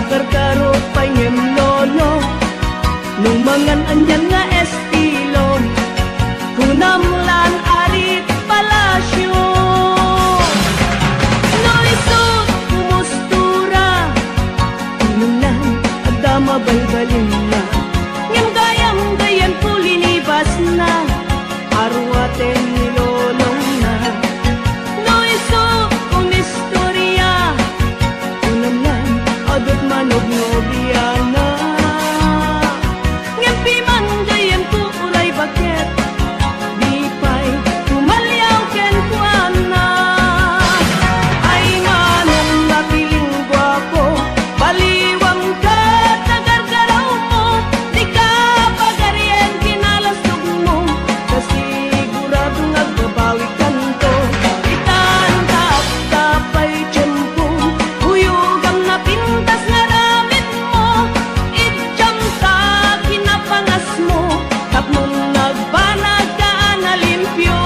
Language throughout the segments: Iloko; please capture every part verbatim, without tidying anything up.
Karkarot pay ngem, lolo, no mangan anian nga estilo, kunam lan arit palasyo. No isu kumustura, kunam lan adda mabalbalinna. Ngem gayam, gayam, linibasna, aruaten ni lolongna. No isu umistoria, kunam lan adut manognobiana. Ngem piman gayam ko uray baket, di pay tumaliaw kenkuana. Ay manong napiling guapo, baliwam ket nagargarawmo, dika pagarien kinalastogmo, ta siguradong agbabawikanto. Itan ta adda pay tiempo, kuyogam napintas nga aramidmo, idiam ta kinapangasmo, tapno nagbanag ka a nalimpio.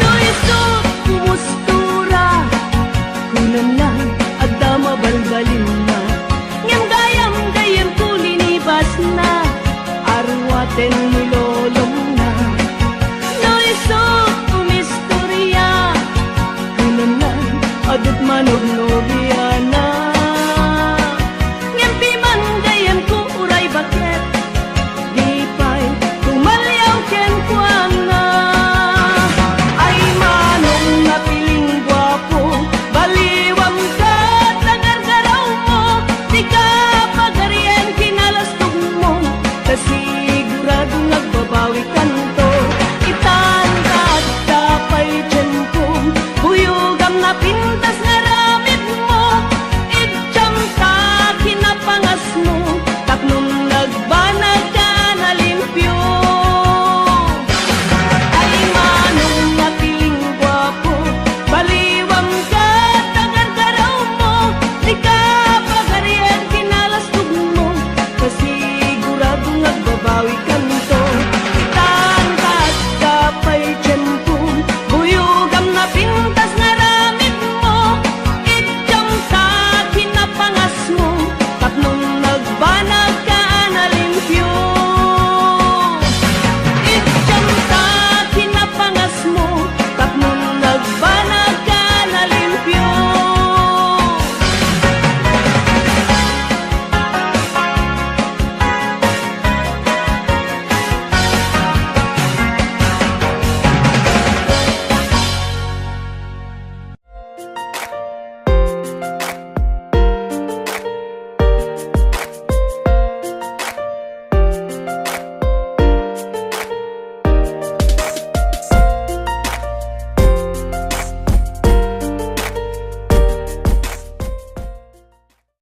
No isu kumustura, kunam lan adda mabalbalinna. Ngem gayam, gayam ko linibasna, aruaten ni lolongna. No isu umistoria, kunam lan adut manognobiana. Ngem piman gayam ko uray baket, di pay tumaliaw kenkuana. Ay manong napiling guapo, baliwam ket nagargarawmo, dika pagarien kinalastogmo, ta siguradong agbabawikanto. Itan ta adda pay tiempo, kuyogam napin